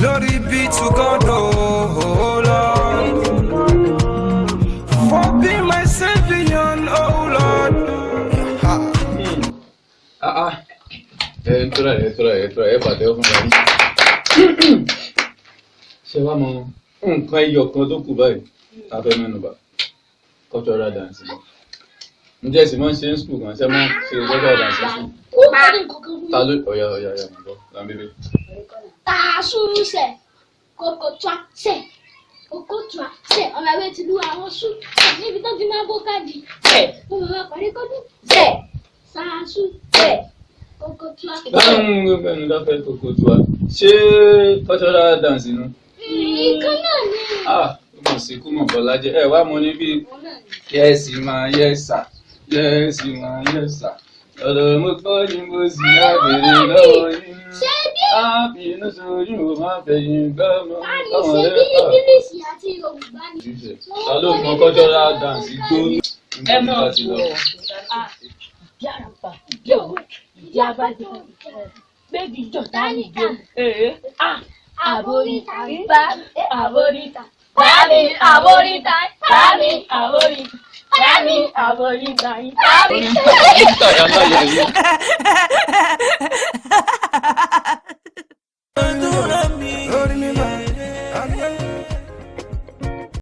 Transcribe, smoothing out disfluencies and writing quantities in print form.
Glory be to God, oh Lord, for being my savior, oh Lord. Ah ah, ẹ ń tóra, ẹ tóra, ẹ tóra, ẹ pàtẹ́wọ́ fún wa. Ṣé wàá mọ nǹkan ẹyọ kan tó kù báyìí tá a fẹ́ mẹ́nu bà? Cultural dance ni. Ǹjẹ́ ẹ sì máa ń ṣe ń school kan? Ṣé máa ń ṣe cultural dance ní school? Ta ló? Ọ̀yà, ọ̀yà, ọ̀yà, mọ̀ bọ́ làǹbẹ̀bẹ̀. Tàṣùṣẹ̀ kòkòtùà ṣẹ̀ kòkòtùà ṣẹ̀ ọ̀nà àwẹ̀ tìlú àwọn ṣù ṣẹ̀ níbi tó ti máa bó káàdì ṣẹ̀ mo máa parí kọ́dún ṣẹ̀ ṣàṣù ṣẹ̀ kòkòtùà. Báwo dáfẹ́ kókó tiwa ṣé cultural dance nu? Ìkan náà ni. Ah, ó mọ̀ sí kú mọ̀ bọ́lá jẹ́ ẹ wá mo ní bí yes ma, yes sir, yes ma, yes sir. Ọ̀rọ̀ mo gbọ́ ni mo sì á béèrè lọ́wọ́ yín. Ṣé bí Á bínú sórí mo máa fẹ̀yìn gbọ́ mọ́ Tani ọmọ ṣe rẹ bí pa. English àti Yorùbá ni. Ta ló mọ cultural dance tó? Ẹ mọ̀ Láti lọ. Ìdí àràbà, ìdí òwú, ìdí abájọ, méjì jọ̀tá nìjọ. Àbóríta bá àbóríta bá mi, àbóríta bá mi, àbóríta bá mi, àbóríta bá mi. Oníta yàrá yẹn.